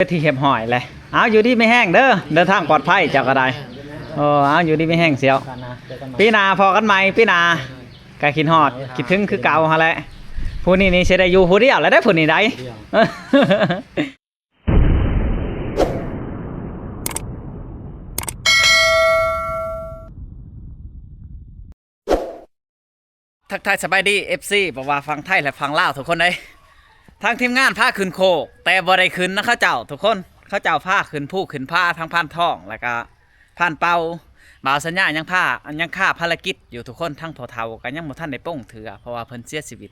ເປັນທີ່ຮຽບຮ້ອຍແລ້ວ. ເອົາ ຢູ່ດີມີແຮງເດີ ເດີນທາງປອດໄພເຈົ້າກໍໄດ້. ໂອ້ ເອົາ ຢູ່ດີມີແຮງສ່ຽວ. ປີໜ້າພໍ້ກັນໃໝ່ ປີໜ້າ. ກໍຄິດຮອດ ຄິດເຖິງຄືເກົ່າຫັ້ນແຫຼະ. ຜູ້ນີ້ນີ້ຊິໄດ້ຢູ່ຜູ້ດຽວແລ້ວເດ້ ຜູ້ນີ້ໄດ໋. ທັກທາຍສະບາຍດີ ເອັຟຊີ ບໍ່ວ່າຝັ່ງໄທ ແລະ ຝັ່ງລາວທຸກຄົນເດ້. ທາງທີມງານພາຂຶ້ນໂຄກ ແຕ່ບໍ່ໄດ້ຂຶ້ນນຳເຂົາເຈົ້າທຸກຄົນ. ເຂົາເຈົ້າພາຂຶ້ນພູຂຶ້ນຜາ ທາງພານທອງ ແລ້ວກະ ຜ່ານເປົ່າ ບ່າວສັນຍາຍັງພາ ຍັງຄາພາລະກິດຢູ່ທຸກຄົນ. ທັງພໍ່ເຖົ້າກໍຍັງບໍ່ທັນໄດ້ປົງເທື່ອ ເພາະວ່າເພິ່ນເສຍຊີວິດ.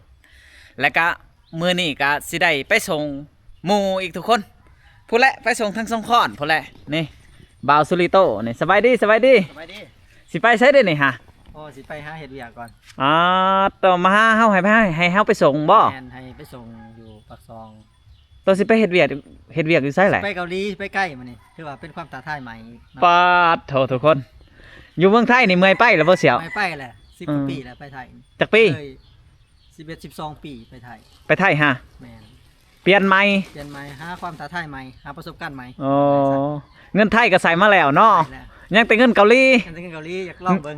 ແລ້ວກະມື້ນີ້ກະຊິໄດ້ໄປສົ່ງໝູ່ອີກທຸກຄົນ ພຸ້ນແຫຼະ ໄປສົ່ງທາງສົງຂອນພຸ້ນແຫຼະ. ນີ້ ບ່າວສຸລິໂຕນີ້. ສະບາຍດີ ສະບາຍດີ ສະບາຍດີ. ຊິໄປໃສເດ້ນີ້ຫະ? ໂອ້ ຊິໄປຫາເຮັດວຽກກ່ອນ. ອໍ ໂຕມາຫາເຮົາ ໃຫ້ ໃຫ້ ໃຫ້ເຮົາໄປສົ່ງບໍ່? ແມ່ນ ໃຫ້ໄປສົ່ງຢູ່ປາກຊ່ອງ. ໂຕຊິໄປເຮັດວຽກ ເຮັດວຽກຢູ່ໃສແຫຼະ? ໄປເກົາຫຼີ ໄປໄກມື້ນີ້ ຖືວ່າເປັນຄວາມທ້າທາຍໃໝ່ເນາະ. ປາດໂທ ທຸກຄົນ ຢູ່ເມືອງໄທນີ້ເມື່ອຍໄປແລ້ວບໍ່ສ່ຽວ? ເມື່ອຍໄປແຫຼະ ສິບກວ່າປີແລ້ວໄປໄທ. ຈັກປີ? ເລີຍ ສິບເອັດ ສິບສອງປີໄປໄທ. ໄປໄທຫະ? ແມ່ນ. ປ່ຽນໃໝ່ ປ່ຽນໃໝ່ ຫາຄວາມທ້າທາຍໃໝ່ ຫາປະສົບການໃໝ່. ອໍ ເງິນໄທກໍໃສ່ມາແລ້ວເນາະ. ໃສ່ແລ້ວ ຍັງແຕ່ເງິນເກົາຫຼີ ຍັງແຕ່ເງິນເກົາຫຼີ ຢາກລອງເບິ່ງ.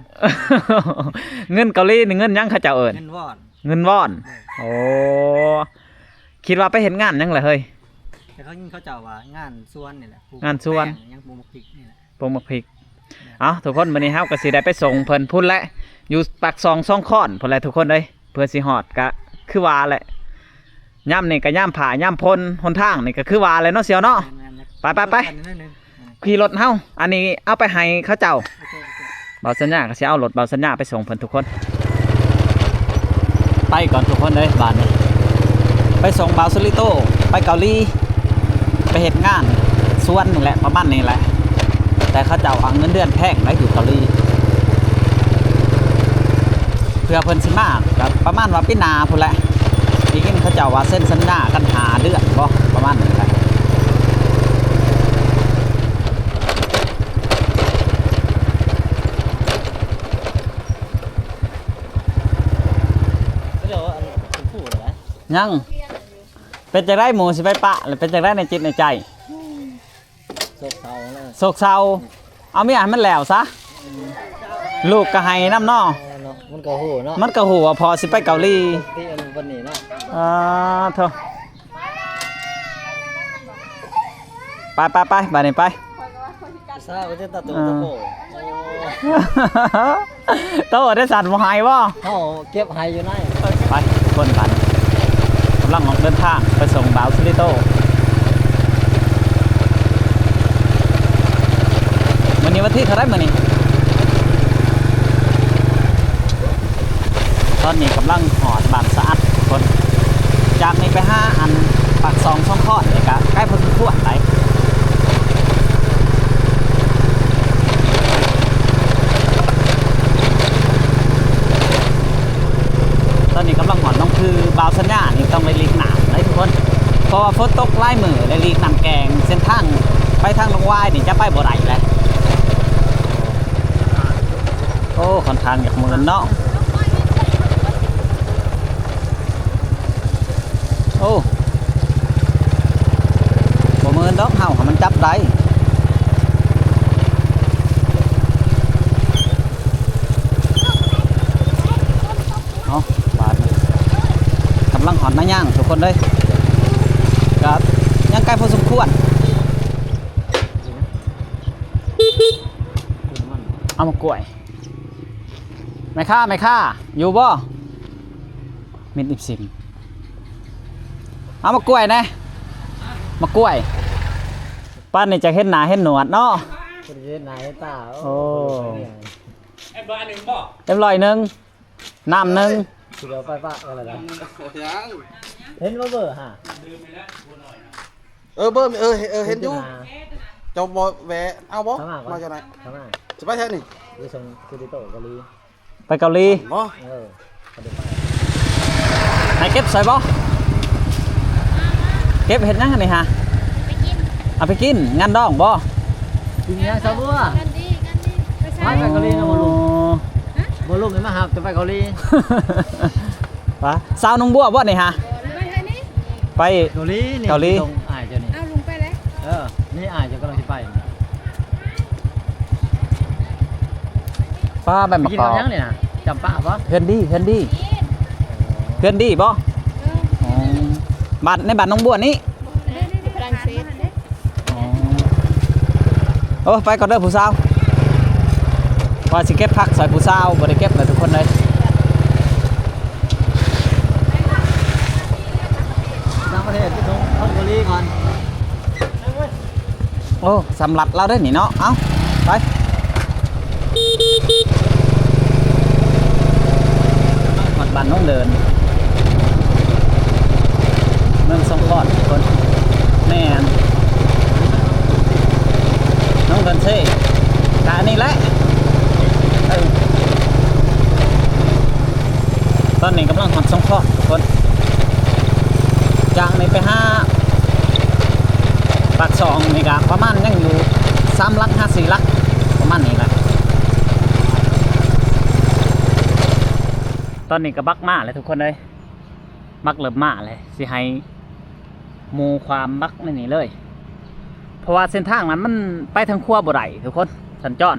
ເງິນເກົາຫຼີນີ້ເງິນຫຍັງເຂົາເຈົ້າເອີ້ນ? ເງິນວອນ. ເງິນວອນ. ໂອ້ ຄິດວ່າໄປເຮັດງານຫຍັງລະເຮີ້ຍ? ແຕ່ເຂົາຍິນເຂົາເຈົ້າວ່າງານສວນນີ້ແຫຼະ ປູກ ງານສວນ ແປ້ງຫຍັງ ປູກໝາກພິກນີ້ແຫຼະ ປູກໝາກພິກ. ເອົ້າ ທຸກຄົນ ມື້ນີ້ເຮົາກໍຊິໄດ້ໄປສົ່ງເພິ່ນພຸ້ນແຫຼະ ຢູ່ປາກຊ່ອງສອງຄອນພຸ້ນແຫຼະທຸກຄົນເອີຍ. ເພື່ອຊິຮອດກໍຄືວ່າແຫຼະ ຍາມນີ້ກໍຍາມຟ້າຍາມຝົນ ຫົນທາງນີ້ກໍຄືວ່າແຫຼະເນາະສ່ຽວເນາະ. ແມ່ນໆ ໄປໆໆ ແມ່ນ ຂີ່ລົດເຮົາ ອັນນີ້ເອົາໄປໃຫ້ເຂົາເຈົ້າ. ໂອເຄ ໂອເຄ. ບ່າວສັນຍາກໍຊິເອົາລົດບ່າວສັນຍາໄປສົ່ງເພິ່ນທຸກຄົນ. ໄປກ່ອນທຸກຄົນເອີຍ ບາດນີ້ ໄປສົ່ງບ່າວສຸລິໂຕໄປເກົາຫຼີ ໄປເຮັດງານສວນນີ້ແຫຼະ ປະມານນີ້ແຫຼະ. ແຕ່ເຂົາເຈົ້າຫາເງິນເດືອນແພງໄດ໋ຢູ່ເກົາຫຼີ. ເພື່ອເພິ່ນຊິມາກໍປະມານວ່າປີໜ້າພຸ້ນແຫຼະ. ໄດ້ຍິນເຂົາເຈົ້າວ່າເຊັນສັນຍາກັນຫ້າເດືອນບໍ ປະມານນີ້ແຫຼະ. ຍັງ ເປັນຈັ່ງໃດ ໝູ່ຊິໄປປະ ແລ້ວເປັນຈັ່ງໃດໃນຈິດໃນໃຈ? ໂສກເສົ້າແລ້ວ ໂສກເສົ້າ. ເອົາເມຍໃຫ້ມັນແລ້ວຊະ ອືມ ລູກກໍໄຫ້ນຳເນາະ. ເອີເນາະ ມັນກໍຮູ້ເນາະ ມັນກໍຮູ້ວ່າພໍ່ຊິໄປເກົາຫຼີ. ທີ່ອັນວັນນີ້ເນາະ ອາໂທ ໄປໆໆ ບາດນີ້ໄປ. ສາວກໍຈະຕັດຕົວ ເອີ ຕະໂກ ໂຕໄດ້ສັ່ນບໍ່ໃຫ້ບໍ່? ເຮົາເກັບໃຫ້ຢູ່ໃນ. ໄປທຸກຄົນ ບາດນີ້ກຳລັງອອກເດີນທາງໄປສົ່ງບ່າວສຸລິໂຕ. ມື້ນີ້ວັນທີເທົ່າໃດມື້ນີ້? ຕອນນີ້ກຳລັງຮອດບ້ານສະອາດທຸກຄົນ. ຈາກນີ້ໄປຫາອັນປາກຊ່ອງສອງຄອນນີ້ກະໄກພໍສົມຄວນໄດ໋. ຕອນນີ້ກຳລັງຮອດໜອງຜື ບ່າວສັນຍານີ້ຕ້ອງໄດ້ຫຼີກນ້ຳໄດ໋ທຸກຄົນ ເພາະວ່າຝົນຕົກຫຼາຍມື້ ໄດ້ຫຼີກນ້ຳແກງ. ເສັ້ນທາງໄປທາງໜອງຫວາຍນີ້ຈະໄປບໍ່ໄດ້ແຫຼະ. ໂອ້ ຂ້ອນຂ້າງຢາກເມີນເນາະ. ໂອ້ ບໍ່ເມີນດອກ ເຮົາຫາມັນຈັບໄດ້. ເອົາ ບາດນີ້ກຳລັງຮອດນາຍາງທຸກຄົນເອີຍ ກໍຍັງໄກພໍສົມຄວນ. ເອົາໝາກກ້ວຍ ແມ່ຄ້າ ແມ່ຄ້າ ຢູ່ບໍ່? ມິດອິບຊິມ ເອົາໝາກກ້ວຍແດ່ ໝາກກ້ວຍ. ປານນີ້ຈັກເຫັນໜ້າເຫັນໜວດເນາະ ບໍ່ໄດ້ເຫັນໜ້າເຫັນຕາ. ໂອ້ ໂອ້ ເອັມຮ້ອຍໜຶ່ງບໍ່? ເອັມຮ້ອຍໜຶ່ງ ນ້ຳໜຶ່ງ. ຊິເອົາໄປປະໄວ້ລະ ຍັງ ເຫັນບໍ່ເບີຫາ? ເອີ ເບີ ເອີ ເອີ ເຫັນຢູ່. ເຈົ້າບໍ່ແວະເອົາບໍ່? ມາຈາກໃນ? ຊິໄປໃສນີ້? ໄປສົ່ງ ໄປເກົາຫຼີບໍ່? ເອີ ໃຫ້ເກັບໃສ່ບໍ່? ເກັບເຮັດຫຍັງອັນນີ້ຫາ? ໄປກິນ ເອົາໄປກິນ ງານດອງບໍ່? ກິນຫຍັງຊາບົວ? ງານດີ ງານດີ ໄປໃສ? ໄປເກົາຫຼີນຳບໍ່ລຸງ? ບໍ່ລຸງໃຫ້ມາຮັບ ຈະໄປເກົາຫຼີ. ປະ ສາວໜອງບົວບໍ່ນີ້ຫາ? ໄປໃສນີ້? ໄປເກົາຫຼີນີ້ ເກົາຫຼີ. ສົ່ງອ້າຍເຈົ້ານີ້ ເອົາລຸງໄປເລີຍ. ເອີ ເອີ ນີ້ອ້າຍເຈົ້າກຳລັງຊິໄປ. ປ້າ ໃບໝາກກອກ ໄປກິນເຂົ້າຫຍັງນີ້ນະ? ຈຳປາບໍ່? ເຮືອນດີ ເຮືອນດີ ເຮືອນດີບໍ່? ເອີ ອໍ ບ້ານ ໃນບ້ານໜອງບົວນີ້. ຝຣັ່ງເສດ. ອໍ ໂອ້ ໄປກ່ອນເດີຜູ້ສາວ ວ່າຊິເກັບຜັກຊ່ອຍຜູ້ສາວ ບໍ່ໄດ້ເກັບແລ້ວທຸກຄົນເອີຍ. ຕ່າງປະເທດ ໄປສົ່ງຄົນເກົາຫຼີກ່ອນ. ໂອ້ ສຳລັດລາວເດ້ນີ້ເນາະ. ເອົ້າ ໄປ ຮອດບ້ານໜອງເດີນ ເມືອງສອງຄອນທຸກຄົນ. ແມ່ນ ໜອງເດີນເຊ ກະອັນນີ້ແຫຼະ. ເອີ ຕອນນີ້ກຳລັງຮອດສອງຄອນທຸກຄົນ. ຈາກນີ້ໄປຫາປາກຊ່ອງນີ້ກະປະມານຍັງຢູ່ສາມຫຼັກຫາສີ່ຫຼັກ ປະມານນີ້ແຫຼະ. ຕອນນີ້ກະບັກມາແລ້ວທຸກຄົນເອີຍ ບັກເລີ່ມມາແລ້ວ ຊິໃຫ້ໝູ່ຄວາມບັກໃນນີ້ເລີຍ ເພາະວ່າເສັ້ນທາງນັ້ນມັນໄປທາງຂົວບໍ່ໄດ້ທຸກຄົນ ສັນຈອນ.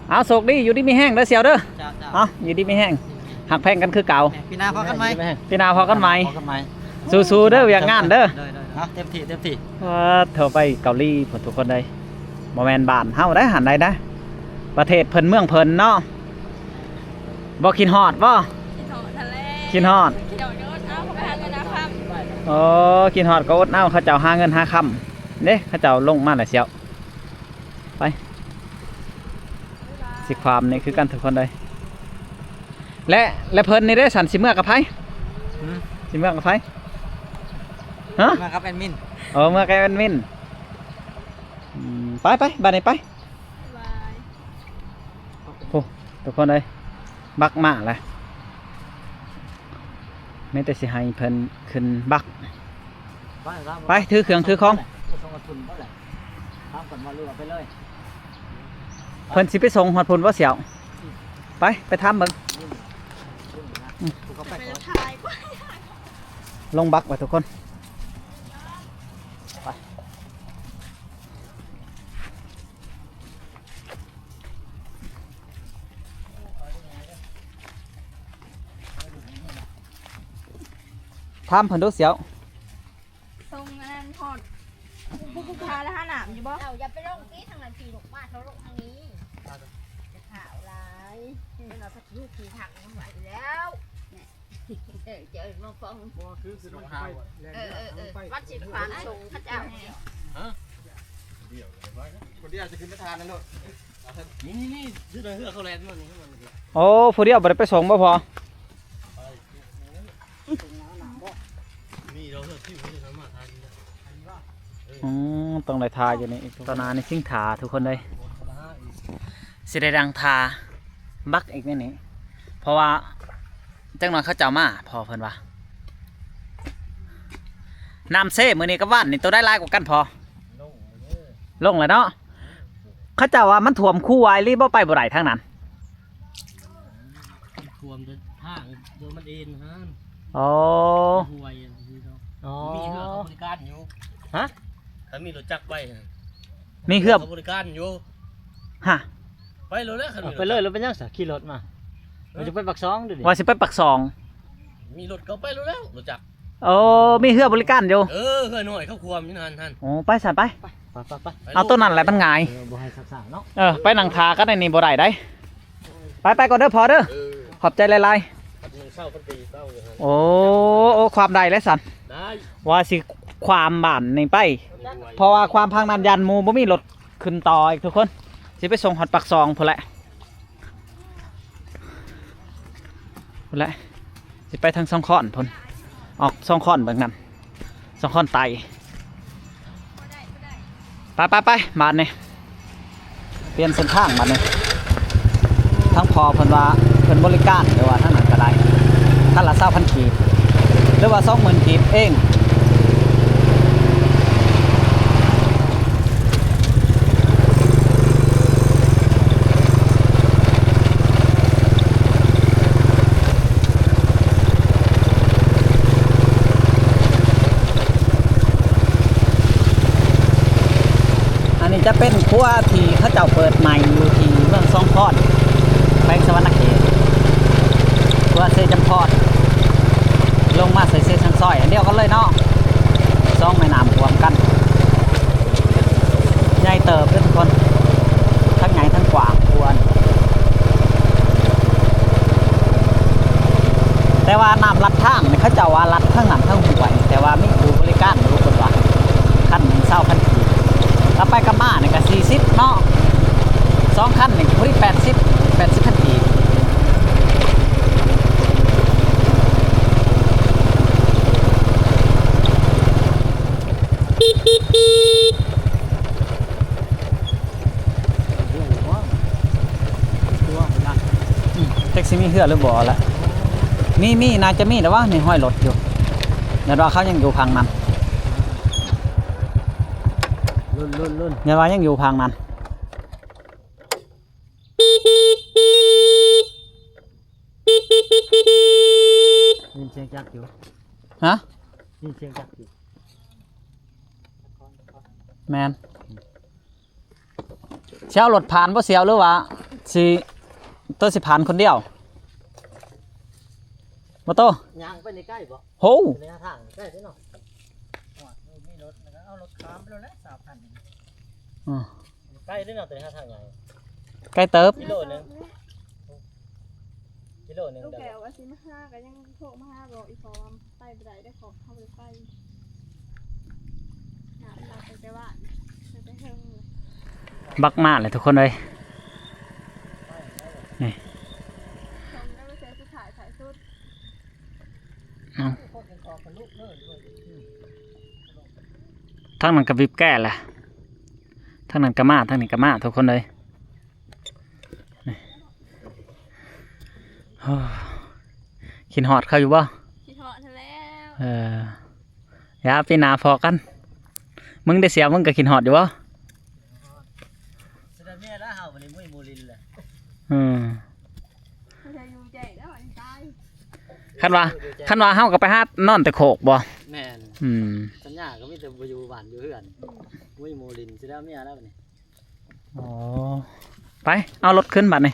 ເອົາ ໂຊກດີ ຢູ່ດີມີແຮງເດີສ່ຽວເດີ. ເຈົ້າ ເຈົ້າ ເອົາ ຢູ່ດີມີແຮງ ຮັກແພງກັນຄືເກົ່າ. ປີໜ້າພໍ້ກັນໃໝ່ ປີໜ້າພໍ້ກັນໃໝ່ ພໍ້ກັນໃໝ່. ສູ້ໆເດີ ວຽກງານເດີ. ໂດຍ ໂດຍ ໂດຍ ເອົາ ເຕັມທີ່ ເຕັມທີ່. ປາດໂທ້ ໄປເກົາຫຼີພຸ້ນທຸກຄົນເອີຍ ບໍ່ແມ່ນບ້ານເຮົາໃດຫັ້ນໃດນະ ປະເທດເພິ່ນເມືອງເພິ່ນເນາະ. ບໍ່ຄິດຮອດບໍ່? ຄິດຮອດຫັ້ນແຫຼະ ຄິດຮອດ ຄິດຮອດກໍອົດເອົາ ເຂົາໄປຫາເງິນຫາຄຳ. ໂອ້ ຄິດຮອດກໍອົດເອົາ ເຂົາເຈົ້າຫາເງິນຫາຄຳເດ້ ເຂົາເຈົ້າລົງມາແລ້ວສ່ຽວ. ໄປ ຊິຄວາມນີ້ຄືກັນທຸກຄົນເອີຍ. ແລະ ແລະເພິ່ນນີ້ເດ້ ສັນຊິເມືອກັບໃຜ? ຫືມ ຊິເມືອກັບໃຜ? ຮະ? ເມືອກັບແອດມິນ. ໂອ້ ເມືອກັບແອດມິນ. ອືມ ໄປ ໄປ ບາດນີ້ໄປ. ບາຍ. ໂອ້ ທຸກຄົນເອີຍ ບັກມາແລ້ວ ມີແຕ່ຊິໃຫ້ເພິ່ນຂຶ້ນບັກ. ໄປ ໄປ ຖືເຄື່ອງຖືຂອງ ໄປສົ່ງຮອດພຸ້ນບໍ່ແຫຼະ? ຖາມກ່ອນວ່າ ຫຼືວ່າໄປເລີຍ? ເພິ່ນຊິໄປສົ່ງຮອດພຸ້ນບໍ່ສ່ຽວ? ໄປ ໄປຖາມເບິ່ງ. ອືມ ອືມ ໄປເລີຍ ຖ່າຍ ລົງບັກໄວ້ທຸກຄົນ. ໄປ ຖາມເພິ່ນດູສ່ຽວ. ສົ່ງອັນນັ້ນຮອດ ພາລະຫານ້ຳຢູ່ບໍ່? ເອົາ ຢ່າໄປລົງຕິ ທາງນັ້ນ ຂີ່ລົງມາ ເຂົາລົງທາງນີ້ ຈະຂາວຫຼາຍ. ເວລາພັດຢູ່ທີ່ທາງມັນໄຫວແລ້ວ. ເຈົ້າມາຟ້ອງ ບໍ່ຄືຊິລົງຫາ. ເອີ ເອີ ເອີ ວັດຊິຄວາມສົງເຂົາເຈົ້າ. ຮະ? ຄົນດຽວຈະຂຶ້ນໄປທານນັ້ນໂລດ. ນີ້ ນີ້ ນີ້ ຢູ່ໃນເຮືອເຂົາແລ່ນມານີ້. ໂອ້ ຜູ້ດຽວບໍ່ໄດ້ໄປສົ່ງບໍ່ພໍ? ມີດອກເຮືອຄິວ ບໍ່ສາມາດທານໄດ້. ອືມ ຕ້ອງໄດ້ຖ້າຢູ່ນີ້ອີກ. ຕອນໜ້ານີ້ຊິງຖ້າທຸກຄົນເອີຍ ຊິໄດ້ນັ່ງຖ້າບັກອີກໃນນີ້ ເພາະວ່າຈັກໜ່ອຍເຂົາເຈົ້າມາ. ພໍ່ເພິ່ນວ່າ ນ້ຳເຊມື້ນີ້ກັບວານນີ້ ໂຕໃດຫຼາຍກວ່າກັນພໍ່? ລົງແລ້ວເນາະ. ເຂົາເຈົ້າວ່າມັນຖ້ວມຄູວາອີ່ຫຼີບໍ່ ໄປບໍ່ໄດ້ທາງນັ້ນ. ຖ້ວມແຕ່ທາງໂດຍມັນເອງຫັ້ນ. ອໍ ຫ້ວຍ. ອໍ ມີເຮືອເຂົາບໍລິການຢູ່. ຮະ? ຄັນມີລົດຈັກໄປ ມີເຮືອເຂົາບໍລິການຢູ່. ຮະ? ໄປໂລດແລ້ວ ຄັນມີລົດຈັກ. ເອີ ໄປເລີຍ ແລ້ວເປັນຫຍັງຊະ? ຂີ່ລົດມາ. ເອີ ວ່າຈະໄປປາກຊ່ອງເດ້. ວ່າຊິໄປປາກຊ່ອງ ມີລົດເຂົາໄປໂລດແລ້ວ ລົດຈັກ. ໂອ້ ມີເຮືອບໍລິການຢູ່. ເອີ ເຮືອນ້ອຍເຂົາຂວມຢູ່ຫັ້ນຫັ້ນ. ໂອ້ ໄປຊັ້ນໄປ. ໄປ ໄປ ໄປ ໄປ. ເອົາໂຕນັ້ນແຫຼະມັນງ່າຍ. ເອີ ບໍ່ໃຫ້ຊັກຊ້າເນາະ. ເອີ ໄປນັ່ງຖ້າກັນໃນນີ້ບໍ່ໄດ້ໃດ໋. ໄປ ໄປກ່ອນເດີພໍ່ເດີ. ເອີ ຂອບໃຈຫຼາຍໆ. ໂອ້ ໂອ້ ຄວາມໄດ້ແລ້ວຊັ້ນ. ໄດ້. ວ່າຊິຄວາມບ້ານນີ້ໄປ ເພາະວ່າຄວາມທາງນັ້ນຢ້ານໝູ່ບໍ່ມີລົດຂຶ້ນຕໍ່ອີກທຸກຄົນ. ຊິໄປສົ່ງຮອດປາກຊ່ອງພຸ້ນແຫຼະ. ພຸ້ນແຫຼະ ຊິໄປທາງຊ່ອງຄ້ອນພຸ້ນ ອອກຊ່ອງຄ້ອນເບິ່ງນັ້ນ ຊ່ອງຄ້ອນໃຕ້. ໄປ ໄປ ໄປ ບາດນີ້ ປ່ຽນເສັ້ນທາງບາດນີ້. ທາງພໍ່ເພິ່ນວ່າເພິ່ນບໍລິການ ຫຼືວ່າທາງນັ້ນກໍໄດ້ ຄັນລະຊາວພັນກີບ ຫຼືວ່າສອງໝື່ນກີບເອງ. ຈະເປັນຂົວທີ່ເຂົາເຈົ້າເປີດໃໝ່ຢູ່ທີ່ເມືອງສອງຄອນ ແຂວງສະຫວັນນະເຂດ ຂົວເຊຈຳພອນ ລົງມາໃສ່ເຊຊັງຊອຍ ອັນດຽວກັນເລີຍເນາະ ສອງແມ່ນ້ຳຮ່ວມກັນ ໃຫຍ່ເຕີບເດ້ທຸກຄົນ ທັງໃຫຍ່ທັງກວ້າງຄວນ ແຕ່ວ່ານ້ຳລັດທາງນີ້ ເຂົາເຈົ້າວ່າລັດທັງນ້ຳທັງຫ້ວຍ ແຕ່ວ່າມີຜູ້ບໍລິການຢູ່ ເພິ່ນວ່າ ຄັນໜຶ່ງຊາວພັນກີບ ກັບໄປກັບມານີ້ກໍສີ່ສິບເນາະ ສອງຄັນນີ້ກໍພໍດີແປດສິບ ແປດສິບພັນກີບ. ອືມ ຈັກຊິມີເຮືອຫຼືບໍ່ລະ ມີ ມີ ໜ້າຈະມີແລ້ວວະ ນີ້ຮອຍລົດຢູ່ ແມ່ນວ່າເຂົາຍັງຢູ່ຝັ່ງນັ້ນ ລຸ້ນ ລຸ້ນ ລຸ້ນ ແມ່ນວ່າຍັງຢູ່ຝັ່ງນັ້ນ ໄດ້ຍິນສຽງຈັກຢູ່ ຮະ ໄດ້ຍິນສຽງຈັກຢູ່ ແມ່ນ. ຊິເອົາລົດຜ່ານບໍ່ ຊິເອົາ ຫຼືວ່າຊິ ໂຕຊິຜ່ານຄົນດຽວ ບໍ່ໂຕ? ຍ່າງໄປນີ້ໃກ້ບໍ່? ໂຫ ໄປທາງນີ້ໃກ້ເດ້ເນາະ ມີລົດແລ້ວກໍເອົາລົດຂ້າມໄປໂລດແຫຼະ ຊາວພັນ ອື ໃກ້ເດ້ເນາະ ແຕ່ຫາທາງໃຫຍ່ ໃກ້ເຕີບ ກິໂລໜຶ່ງ ກິໂລໜຶ່ງ ລູກແກ້ວວ່າຊິມາຫາ ກໍຍັງໂທມາຫາບອກອີ່ພໍ່ວ່າໄປບໍ່ໄດ້ເດ້ ເຂົາບໍ່ໄດ້ໄປ ນ້ຳມັນຕັ້ງແຕ່ວານ ຕັ້ງແຕ່ເທິງ ບັກມາກເລີຍທຸກຄົນເອີຍ ນີ້ ຊົມໄດ້ວ່າເທື່ອສຸດທ້າຍທ້າຍສຸດ ເອົ້າ ທາງນັ້ນກໍບີບແກແຫຼະ ທາງນັ້ນກໍມາ ທາງນີ້ກໍມາ ທຸກຄົນເອີຍ ນີ້ ໂອ້ ຄິດຮອດເຂົາຢູ່ບໍ່? ຄິດຮອດຫັ້ນແຫຼ້ວ ເອີ ຢ່າ ປີໜ້າພໍ້ກັນ ມຶງໄດ້ສຽວ ມຶງກໍຄິດຮອດຢູ່ບໍ່? ສະດາເມຍລະເຮົາບັດນີ້ ມຸ້ຍໂມລິນແຫຼະ ອືມ ບໍ່ໄດ້ຢູ່ແຈ້ງແລ້ວ ອັນນີ້ຕາຍ ຄັນວ່າ ຢູ່ແຈ້ງ ຄັນວ່າເຮົາກໍໄປຫານອນແຕ່ໂຄກບໍ່? ແມ່ນ ອືມ ສັນຍາກໍມີແຕ່ບໍ່ຢູ່ບ້ານຢູ່ເຮືອນ ອືມ ມຸ້ຍໂມລິນ ສະດາເມຍແລ້ວບັດນີ້ ອໍ ໄປ ເອົາລົດຂຶ້ນບັດນີ້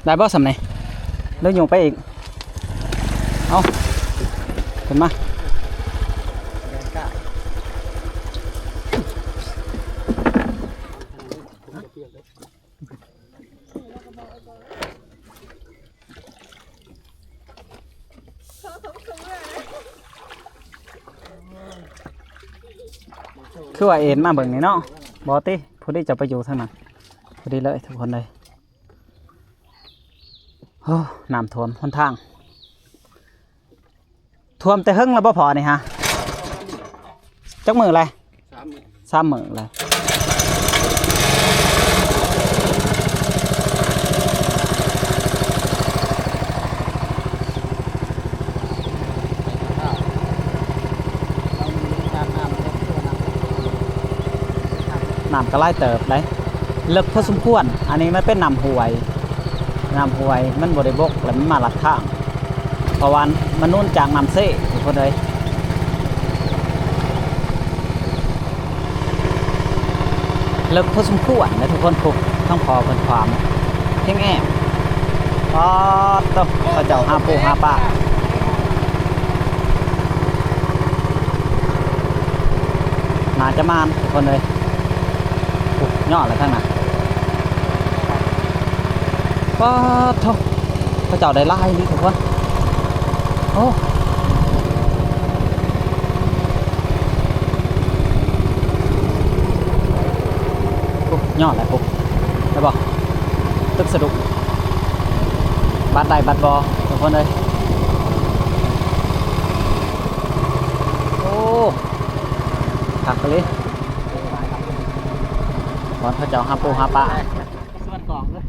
ໄດ້ບໍ່ສ່ຳນີ້ ຫຼືຍົກໄປອີກ ເອົາ ຂຶ້ນມາ ຄືວ່າເອັນມາເບິ່ງນີ້ເນາະ ບໍ່ຕິ ພໍດີເຈົ້າໄປຢູ່ທາງນັ້ນ ພໍດີເລີຍທຸກຄົນເລີຍ ໂອ້ ນ້ຳຖ້ວມຫົນທາງ ຖ້ວມແຕ່ເຫິງແລ້ວບໍ່ພໍນີ້ຮະ? ຈັກມື້ແລ້ວ? ສາມມື້ ສາມມື້ແລ້ວ. ນ້ຳກໍຫຼາຍເຕີບເດ້ ເລິກພໍສົມຄວນ. ອັນນີ້ມັນເປັນນ້ຳຫ້ວຍ ນ້ຳຫ້ວຍມັນບໍ່ໄດ້ບົກ ແລ້ວມັນມາລັດທາງ ເພາະວ່າມັນໜູນຈາກນ້ຳເຊ ທຸກຄົນເອີຍ. ເລິກພໍສົມຄວນນະທຸກຄົນ ພຸ້ນ ທັງພໍ່ເພິ່ນຄວາມ ແຮງແອງ ປາດໂທ້ ເຂົາເຈົ້າຫາປູຫາປາ ໜ້າຈະໝານທຸກຄົນເອີຍ. ໂອ້ ຍອດເລີຍທາງນັ້ນ ປາດໂທ້ ເຂົາເຈົ້າໄດ້ຫຼາຍອີ່ຫຼີທຸກຄົນ. ໂອ້ ໂອ້ ຍອດແຫຼະ ໂອ້ ໄດ້ບໍ່? ຕຶກສະດຸ້ງ ບາດໄດ້ບາດບໍ່ ທຸກຄົນເອີຍ. ໂອ້ ຄັກອີ່ຫຼີ ບ່ອນເຂົາເຈົ້າຫາປູຫາປາ. ສ່ວນກອງເລີຍ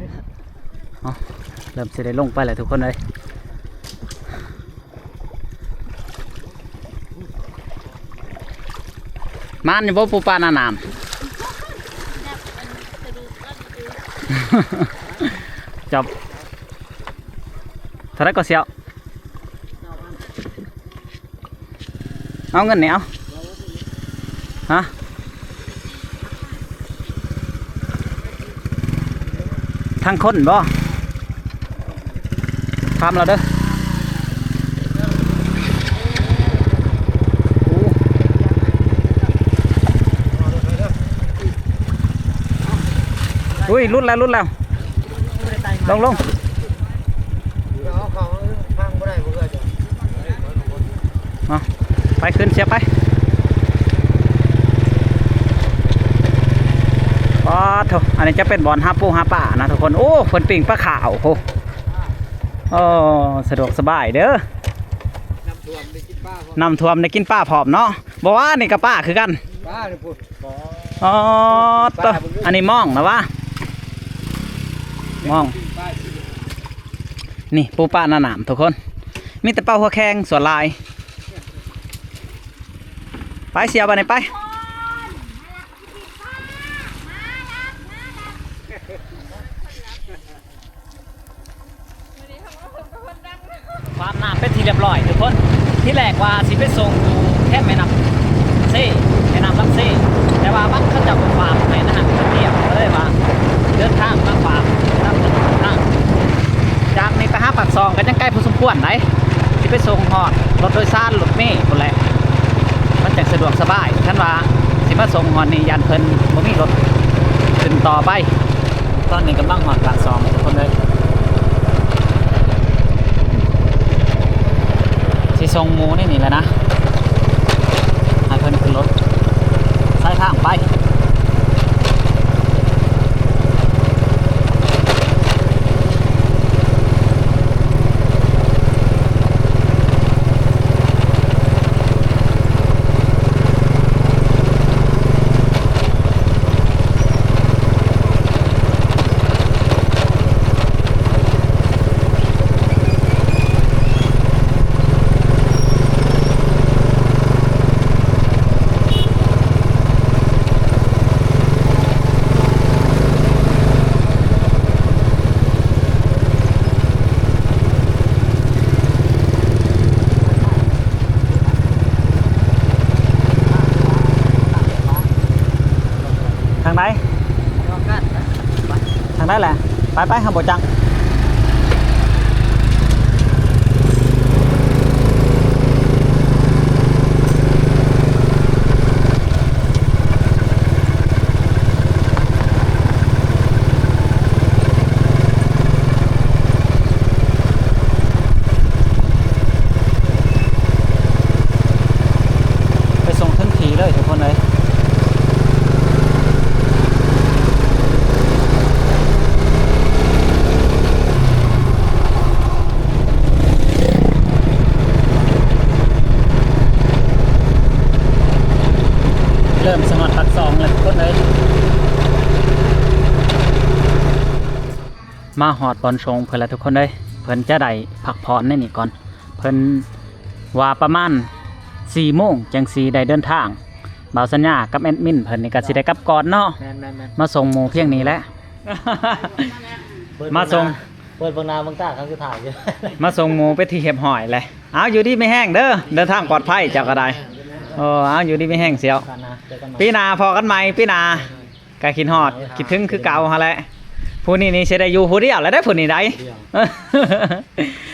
ເອົາ ເລີ່ມຊິໄດ້ລົງໄປແລ້ວທຸກຄົນເອີຍ. ມານຢູ່ບໍ່ປູປາໜ້ານ້ຳ? ຈອບ ເທົ່າໃດກໍສ່ຽວ? ເອົາເງິນນີ້ເອົາ ຮະ ທາງຄົນບໍ່? ຖາມລາວເດີ. ອຸ້ຍ ຫຼຸດແລ້ວ ຫຼຸດແລ້ວ ລົງ ລົງ. ເອົາ ໄປ ຂຶ້ນ ສ່ຽວໄປ. ປາດໂທ້ ອັນນີ້ຈະເປັນບ່ອນຫາປູຫາປານະທຸກຄົນ. ໂອ້ ເພິ່ນປີ້ງປາຂາວ ໂອ້ ໂອ້ ສະດວກສະບາຍເດີ. ນ້ຳຖ້ວມໄດ້ກິນປາພ້ອມ ນ້ຳຖ້ວມໄດ້ກິນປາພ້ອມເນາະ. ບໍ່ວ່ານີ້ກໍປາຄືກັນ ປານີ້ພຸ້ນ. ອໍ ໂຕ ອັນນີ້ມອງນະວະ ມອງ. ນີ້ປູປາໜ້ານ້ຳທຸກຄົນ ມີແຕ່ປາຫົວແຂງສ່ວນຫຼາຍ. ໄປ ສ່ຽວ ບາດນີ້ໄປ. ຄວາມນ້ຳເປັນທີ່ຮຽບຮ້ອຍທຸກຄົນ. ທີແລກວ່າຊິໄປສົ່ງຢູ່ແຄມແມ່ນ້ຳເຊ ແມ່ນ້ຳລຳເຊ ແຕ່ວ່າບັດເຂົາເຈົ້າບໍ່ຝາກໃຫ້ນະ ກະຕຽມ ກະເລີຍວ່າເດີນທາງມາຝາກນຳທາງ. ຈາກນີ້ໄປຫາປາກຊ່ອງກໍຍັງໄກພໍສົມຄວນໃດ໋ ຊິໄປສົ່ງຮອດລົດໂດຍສານລົດເມພຸ້ນແຫຼະ ມັນຈັ່ງສະດວກສະບາຍ. ຄັນວ່າຊິມາສົ່ງຮອດນີ້ ຢ້ານເພິ່ນບໍ່ມີລົດຂຶ້ນຕໍ່ໄປ. ຕອນນີ້ກຳລັງຮອດປາກຊ່ອງທຸກຄົນເອີຍ ຊິສົ່ງໝູໃນນີ້ແຫຼະນະ ໃຫ້ເພິ່ນຂຶ້ນລົດ ສາຍທາງໄປ. ທາງໃດ? ທາງໃດແຫຼະ? ໄປໆ ເຮົາບໍ່ຈັກ. ໄປສົ່ງເຖິງທີ່ເລີຍທຸກຄົນເອີຍ. ເລີ່ມຊິຮອດປາກຊ່ອງແລ້ວທຸກຄົນເອີຍ. ມາຮອດບ່ອນສົ່ງເພິ່ນແລ້ວທຸກຄົນເອີຍ. ເພິ່ນຈະໄດ້ພັກຜ່ອນໃນນີ້ກ່ອນ. ເພິ່ນວ່າປະມານສີ່ໂມງຈັ່ງຊິໄດ້ເດີນທາງ. ບ່າວສັນຍາກັບແອດມິນເພິ່ນນີ້ກໍຊິໄດ້ກັບກ່ອນເນາະ. ແມ່ນໆໆ ມາສົ່ງໝູພຽງນີ້ແຫຼະ. ມາສົ່ງ ເປີດເບິ່ງໜ້າເບິ່ງຕາ ຄັນຄືຖ່າຍຢູ່ ມາສົ່ງໝູເປັນທີ່ຮຽບຮ້ອຍແຫຼະ. ເອົາ ຢູ່ດີມີແຮງເດີ ເດີນທາງປອດໄພເຈົ້າກໍໄດ້. ໂອ້ ເອົາ ຢູ່ດີມີແຮງສ່ຽວ. ປີໜ້າພໍ້ກັນໃໝ່ ປີໜ້າ. ກໍຄິດຮອດຄິດເຖິງຄືເກົ່າຫັ້ນແຫຼະ. ຜູ້ນີ້ນີ້ຊິໄດ້ຢູ່ຜູ້ດຽວແລ້ວເດ້ ຜູ້ນີ້ໄດ໋.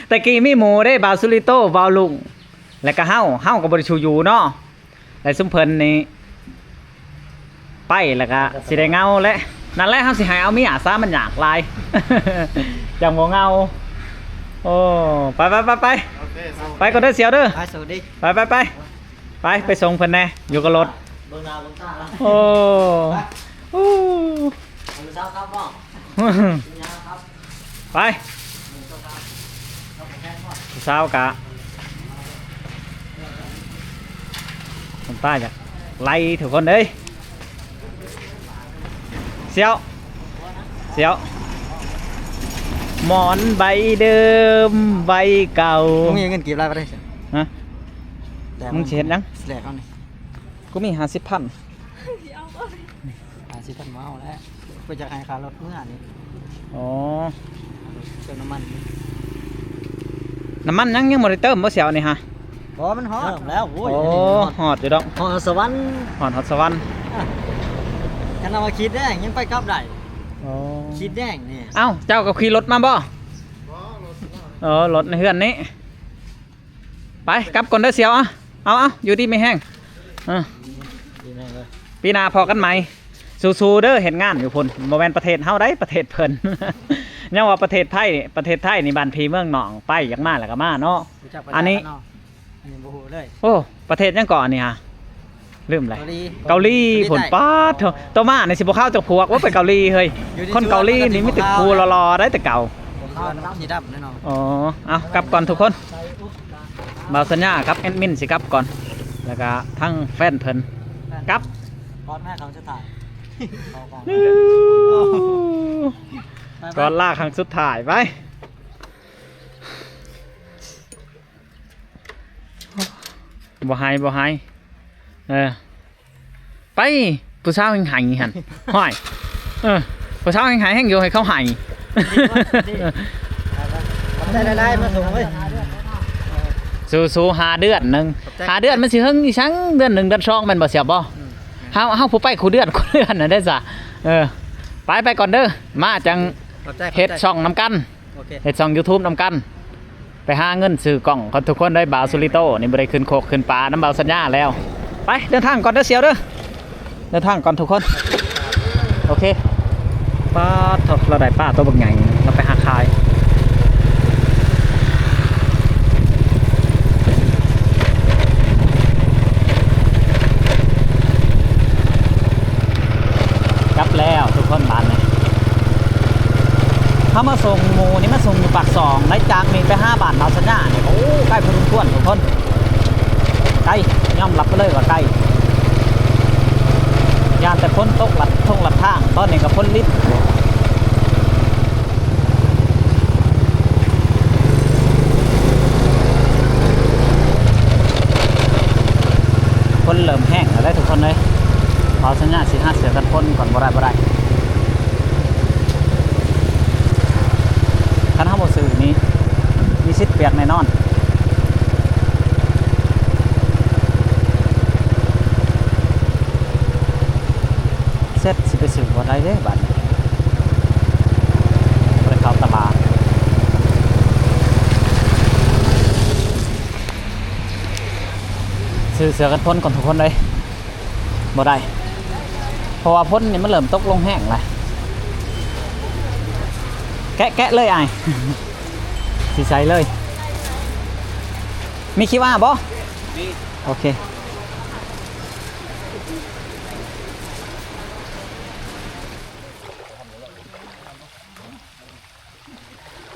ແຕ່ກີ້ມີໝູເດ້ ບ່າວສຸລິໂຕ ບ່າວລຸງ ແລ້ວກໍເຮົາ ເຮົາກໍບໍ່ໄດ້ສູ່ຢູ່ເນາະ. ແລະຊຸມເພິ່ນນີ້ໄປແລ້ວກໍຊິໄດ້ເຫງົາແຫຼະ. ນັ້ນແຫຼະ ເຮົາຊິໃຫ້ເອົາເມຍຊະ ມັນຍາກຫຼາຍ ຈັ່ງບໍ່ເຫງົາ. ໂອ້ ໄປໆໆໆ ໂອເຄ ໄປກ່ອນເດີສ່ຽວເດີ. ໄປ ສະຫວັດດີ ໄປໆໆ ໄປ ໄປສົ່ງເພິ່ນແດ່ ຢູ່ກັບລົດ. ເບິ່ງໜ້າເບິ່ງຕາລະ ໂອ້ ໄປ ໂອ້ ຜູ້ສາວຂັບບໍ່? ໄປ ຜູ້ສາວກະ ນ້ຳຕາຢາກໄຫຼທຸກຄົນເອີຍ. ສ່ຽວ ສ່ຽວ ໝອນໃບເດີມໃບເກົ່າ. ມຶງມີເງິນກີບຫຼາຍປານໃດ? ຮະ? ແລກ ມຶງຊິເຮັດຫຍັງ? ແລກເອົານີ້ ກູມີຫ້າສິບພັນ. ຫ້າສິບພັນບໍ່ເອົາແລ້ວ ເພິ່ນຢາກໃຫ້ຄ່າລົດເມືອນີ້. ອໍ ເຕີມນ້ຳມັນ. ນ້ຳມັນຍັງ ຍັງບໍ່ໄດ້ເຕີມບໍ່ ສ່ຽວນີ້ຫະ? ບໍ່ ມັນຮອດ ເລີ່ມແລ້ວ. ໂອ້ຍ ໂອ້ ອັນນີ້ຮອດ ຮອດຢູ່ດອກ ຮອດສະຫວັນ ຮອດ ຮອດສະຫວັນ. ອ່ະ ຄັນວ່າຂີດແດງຍັງໄປກັບໄດ້. ອໍ ຂີດແດງນີ້. ເອົ້າ ເຈົ້າກໍຂີ່ລົດມາບໍ່? ອໍ ລົດໃນເຮືອນນີ້. ໄປກັບກ່ອນເດີສ່ຽວ. ເອົາ ເອົາ ເອົາ ຢູ່ດີມີແຮງ. ເອີ ປີໜ້າພໍ້ກັນໃໝ່. ສູ້ໆເດີ ເຮັດງານຢູ່ພຸ້ນ ບໍ່ແມ່ນປະເທດເຮົາໃດ ປະເທດເພິ່ນ. ຍັງວ່າປະເທດໄທ ປະເທດໄທນີ້ບ້ານພີ່ເມືອງນ້ອງ ໄປຢາກມາແລ້ວກໍມາເນາະ. ອັນນີ້ ອັນນີ້ບໍ່ຮູ້ເລີຍ. ໂອ້ ປະເທດຫຍັງເກາະອັນນີ້ຫະ? ລືມແລ້ວ. ເກົາຫຼີ ເກົາຫຼີພຸ້ນ. ປາດໂທ້ ໂຕມານີ້ຊິບໍ່ຂາວຈັກພວກ. ໂອ້ ໄປເກົາຫຼີເຮີ້ຍ. ຄົນເກົາຫຼີນີ້ມີແຕ່ຜູ້ຫຼໍ່ໆໄດ໋ແຕ່ເກົ່າ. ອໍ ເອົາ ກັບກ່ອນທຸກຄົນ. ບ່າວສັນຍາກັບແອດມິນຊິກັບກ່ອນ ແລ້ວກະທັງແຟນເພິ່ນກັບ. ກອດມາຄັ້ງສຸດທ້າຍ ກອດລາຄັ້ງສຸດທ້າຍໄປ. ບໍ່ໃຫ້ ບໍ່ໃຫ້. ເອີ ໄປ ຜູ້ສາວແຮ່ງໄຫ້ຫັ້ນ. ຫ້ວຍ ເອີ ຜູ້ສາວແຮ່ງໄຫ້ແຮ່ງຢູ່ ໃຫ້ເຂົາໄຫ້. ໄດ້ໆໆ ມາສົ່ງເວີຍ. ສູ້ໆ ຫາເດືອນໜຶ່ງ ຂອບໃຈ ຫາເດືອນມັນຊິເຫິງອີ່ຫຍັງ ເດືອນໜຶ່ງເດືອນສອງແມ່ນບໍ່ ສຽວບໍ່? ອືມ ເຮົາ ເຮົາຜູ້ໄປຄູ່ເດືອນ ຄູ່ເດືອນນັ້ນເດ້ສະ. ເອີ ໄປ ໄປກ່ອນເດີ ມາຈັ່ງ ຂອບໃຈ ເຮັດ ຂອບໃຈ ຊ່ອງນຳກັນ. ໂອເຄ ເຮັດຊ່ອງຢູທູບນຳກັນ ໄປຫາເງິນຊື້ກ້ອງກ່ອນທຸກຄົນເດີ. ບ່າວສຸລິໂຕນີ້ບໍ່ໄດ້ຂຶ້ນໂຄກຂຶ້ນປານຳບ່າວສັນຍາແລ້ວ. ໄປ ເດີນທາງກ່ອນເດີສ່ຽວເດີ ເດີນທາງກ່ອນທຸກຄົນ. ໂອເຄ ປາດໂທ້ ລາວໄດ້ປາໂຕບັກໃຫຍ່ ລາວໄປຫາຂາຍ. ກັບແລ້ວທຸກຄົນ ບາດນີ້ເຮົາມາສົ່ງໝູ່ນີ້ ມາສົ່ງຢູ່ປາກຊ່ອງໄດ໋. ຈາກນີ້ໄປຫາບ້ານບ່າວສັນຍານີ້ ໂອ້ ໄກພໍສົມຄວນທຸກຄົນ ໄກ ຍອມຮັບໄປເລີຍວ່າໄກ. ຢ້ານແຕ່ຝົນຕົກລັດທົ່ງລັດທາງ ຕອນນີ້ກໍຝົນລິນຢູ່. ຝົນເລີ່ມແຮງແລ້ວເດ້ທຸກຄົນເອີຍ. ບ່າວສັນຍາຊິຫາເສື້ອກັນຝົນກ່ອນ. ບໍ່ໄດ້ ບໍ່ໄດ້ ຄັນເຮົາບໍ່ຊື້ນີ້ ມີສິດປຽກແນ່ນອນ. ເສັດ ຊິໄປຊື້ບໍ່ໄດ້ເດ້ບາດນີ້ ບໍ່ໄດ້ເຂົ້າຕະຫຼາດ. ຊື້ເສື້ອກັນຝົນກ່ອນທຸກຄົນເອີຍ. ບໍ່ໄດ້ ເພາະວ່າຝົນນີ້ມັນເລີ່ມຕົກລົງແຮງແລ້ວ. ແກະ ແກະເລີຍອ້າຍ ຊິໃສ່ເລີຍ. ມີຄິວອາບໍ່? ມີ ໂອເຄ.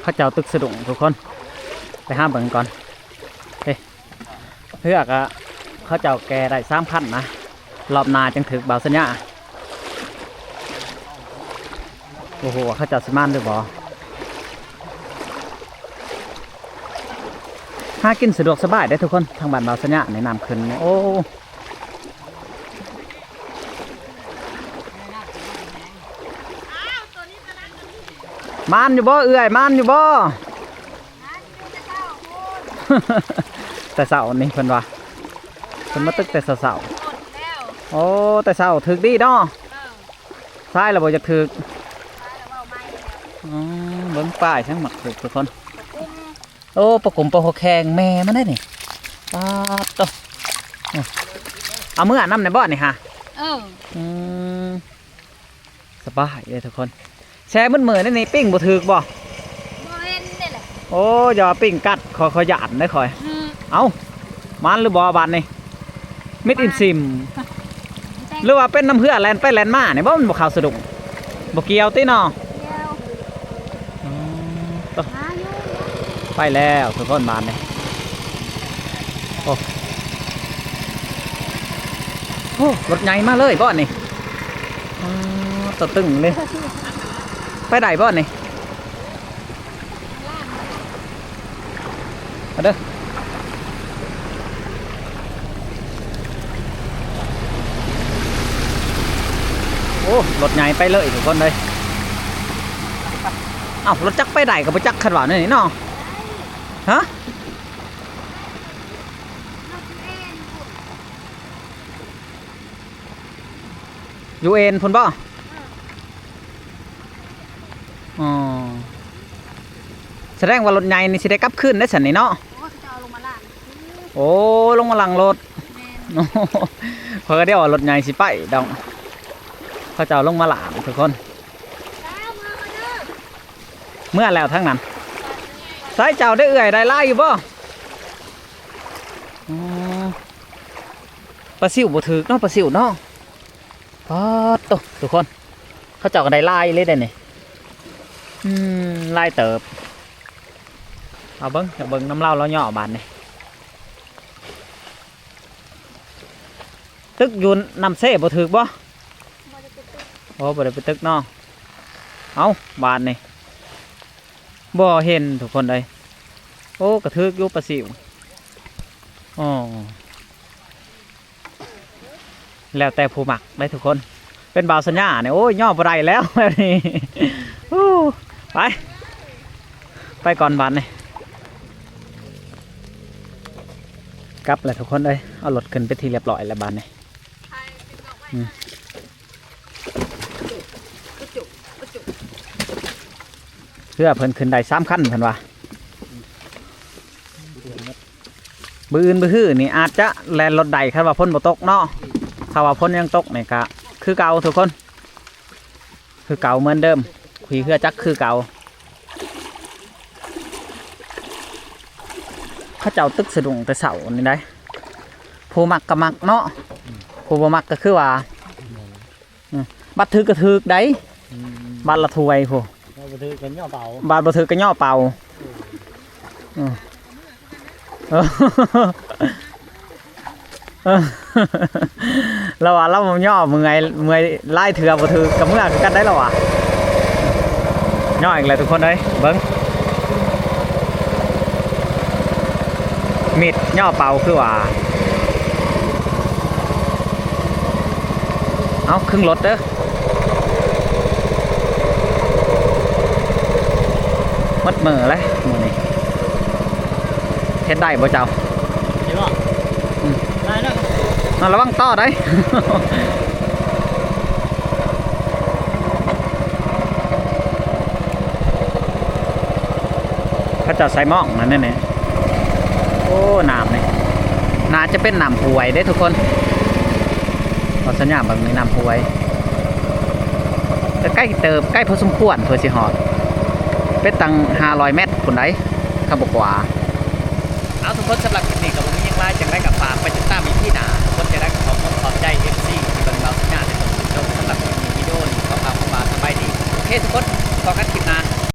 ເຂົາເຈົ້າຕຶກສະດຸ້ງທຸກຄົນ ໄປຫາເບິ່ງກ່ອນ. ເອີ ເຮືອກະເຂົາເຈົ້າແກ່ໄດ້ສາມຄັນນະ ລອບໜ້າຈັ່ງຖືກບ່າວສັນຍາ. ບໍ່ຮູ້ວ່າເຂົາເຈົ້າຊິມານຫຼືບໍ່. ຫາກິນສະດວກສະບາຍເດ້ທຸກຄົນ ທາງບ້ານບ່າວສັນຍານີ້ນ້ຳຂຶ້ນ. ໂອ້ ມານຢູ່ບໍ່ເອື້ອຍ? ມານຢູ່ບໍ່? ແຕ່ເຊົ້ານີ້ເພິ່ນວ່າ ເພິ່ນມາຕຶກແຕ່ເຊົ້າໆ. ໂອ້ ແຕ່ເຊົ້າຖືກດີເນາະ. ຊາຍລະບໍ່ຢາກຖືກ. ອືມ ເບິ່ງປ້າຍຊ່າງມັກຖືກທຸກຄົນ. ໂອ້ ປາກຸມ ປາຫົວແຂງ ແມ່ມັນໄດ໋ນີ້. ປາດໂທ້ ເອົາເມືອນຳແດ່ບໍ່ນີ້ຫະ? ເອີ ອືມ ສະບາຍເດ້ທຸກຄົນ. ແຊ່ໝົດມື້ນີ້ ປີ້ງບໍ່ຖືກບໍ່? ບໍ່ເຫັນເດ້ແຫຼະ. ໂອ້ ຢ່າວ່າປີ້ງກັດ ຂ້ອຍ ຂ້ອຍຢ້ານເດ້ຂ້ອຍ. ອືມ ເອົ້າ ມານຫຼືບໍ່ບາດນີ້? ມິດອີ່ມຊິມ ແຕ່ງ ຫຼືວ່າເປັນນ້ຳເຮືອແລ່ນໄປແລ່ນມານີ້ບໍ່? ມັນບໍ່ເຂົ້າສະດຸ້ງ ບໍ່ກ່ຽວຕິເນາະ? ກ່ຽວ. ອືມ ໄປແລ້ວທຸກຄົນບາດນີ້. ໂອ້ ໂອ້ ລົດໃຫຍ່ມາເລີຍບໍ່ນີ້? ອໍ ຕົວຕຶງເລີຍ. ໄປໄດ້ບໍ່ນີ້? ມາເດີ ໂອ້ ລົດໃຫຍ່ໄປເລີຍທຸກຄົນເອີຍ. ເອົ້າ ລົດຈັກໄປໄດ້ກໍບໍ່ຈັກ ຄັນວ່າແນວນີ້ເນາະ. ຮະ? ຢູເອັນພຸ້ນບໍ່? ອໍ ສະແດງວ່າລົດໃຫຍ່ນີ້ຊິໄດ້ກັບຄືນໄດ້ຊັ້ນນີ້ເນາະ. ໂອ້ ເຂົາເຈົ້າເອົາລົງມາລ້າງ. ໂອ້ ລົງມາລ້າງລົດ. ແມ່ນ. ຂ້ອຍກໍດຽວວ່າລົດໃຫຍ່ຊິໄປດອກ ເຂົາເຈົ້າລົງມາລ້າງທຸກຄົນ. ເມືອແລ້ວທາງນັ້ນ. ໃສເຈົ້າໄດ້ເອື້ອຍ ໄດ້ຫຼາຍຢູ່ບໍ່? ອໍ ປາຊິວບໍ່ຖືກເນາະ ປາຊິວເນາະ. ປາດໂຕ ທຸກຄົນ ເຂົາເຈົ້າກໍໄດ້ຫຼາຍເລີຍເດ້ນີ້. ອືມ ຫຼາຍເຕີບ. ເອົາເບິ່ງ ຢາກເບິ່ງນຳລາວ ລາວຍໍບາດນີ້. ຕຶກຢູ່ນ້ຳເຊບໍ່ຖືກບໍ່? ບໍ່ໄດ້ໄປຕຶກ. ໂອ້ ບໍ່ໄດ້ໄປຕຶກເນາະ. ເອົ້າ ບາດນີ້ ບໍ່ເຫັນທຸກຄົນເອີຍ. ໂອ້ ກະຖືກຢູ່ປາຊິວ. ອໍ ແລ້ວແຕ່ຜູ້ມັກໄດ໋ທຸກຄົນ. ເປັນບ່າວສັນຍານີ້ ໂອ້ຍ ຍໍບໍ່ໄດ້ແລ້ວແບບນີ້. ໂອ້ ໄປ ໄປກ່ອນບາດນີ້. ກັບແລ້ວທຸກຄົນເອີຍ ເອົາລົດຂຶ້ນເປັນທີ່ລຽບຮ້ອຍແລ້ວບາດນີ້. ອືມ ເພື່ອເພິ່ນຂຶ້ນໄດ້ສາມຄັນເພິ່ນວ່າ. ມື້ອື່ນມື້ຮືນີ້ອາດຈະແລ່ນລົດໄດ້ ຄັນວ່າຝົນບໍ່ຕົກເນາະ. ຖ້າວ່າຝົນຍັງຕົກນີ້ກະຄືເກົ່າທຸກຄົນ ຄືເກົ່າເໝືອນເດີມ ຂີ່ເຮືອຈັກຄືເກົ່າ. ເຂົາເຈົ້າຕຶກສະດຸ້ງແຕ່ເຊົ້ານີ້ໄດ໋ ຜູ້ມັກກໍມັກເນາະ ອືມ ຜູ້ບໍ່ມັກກໍຄືວ່າ ແມ່ນ ອືມ ບັດຖືກກໍຖືກໄດ໋ ອືມ ບັດລະຖ້ວຍພຸ້ນ ບັດບໍ່ຖືກກໍຍໍເປົ່າ ບັດບໍ່ຖືກກໍຍໍເປົ່າ ອືມ ເອີ ເອີ ລາວວ່າລາວຍໍເມື່ອຍ ເມື່ອຍຫຼາຍເທື່ອບໍ່ຖືກກໍເມື່ອຄືກັນໄດ໋ລາວວ່າ. ຍໍອີກແລ້ວທຸກຄົນເອີຍ ເບິ່ງ ມິດຍໍເປົ່າຄືວ່າ. ເອົາ ຄຶ່ງລົດເດີ ໝົດມື້ແລ້ວມື້ນີ້ ເຮັດໄດ້ບໍ່ເຈົ້າ? ນີ້ບໍ່? ອືມ ໄດ້ແລ້ວ ລະວັງຕໍ່ໄດ໋. ເຂົາເຈົ້າໃສ່ໝ້ອງນັ້ນແຫຼະນີ້. ໂອ້ ນ້ຳນີ້ ໜ້າຈະເປັນນ້ຳຫ້ວຍເດ້ທຸກຄົນ. ເອົາສັນຍາເບິ່ງນີ້ ນ້ຳຫ້ວຍ ກໍໃກ້ເຕີບ ໃກ້ພໍສົມຄວນເພື່ອຊິຮອດ ເປັນຕັ້ງຫ້າຮ້ອຍແມັດພຸ້ນໃດ໋ ຄັນບໍ່ກວ່າ. ເອົາ ທຸກຄົນ ສຳລັບຄລິບນີ້ກໍບໍ່ມີຫຍັງຫຼາຍ ຈັ່ງໃດກໍຝາກໄປຕິດຕາມອີພີໜ້າ. ທຸກຄົນ ຈັ່ງໃດກໍຂອບຄຸນຂອບໃຈເອັຟຊີທີ່ເບິ່ງເບົາສັນຍາໄດ້ຈົນຈົບ. ສຳລັບຄລິບນີ້ ວິດີໂອນີ້ ຂໍກ່າວຄຳວ່າສະບາຍດີ. ໂອເຄ ທຸກຄົນ ພໍ້ກັນຄລິບ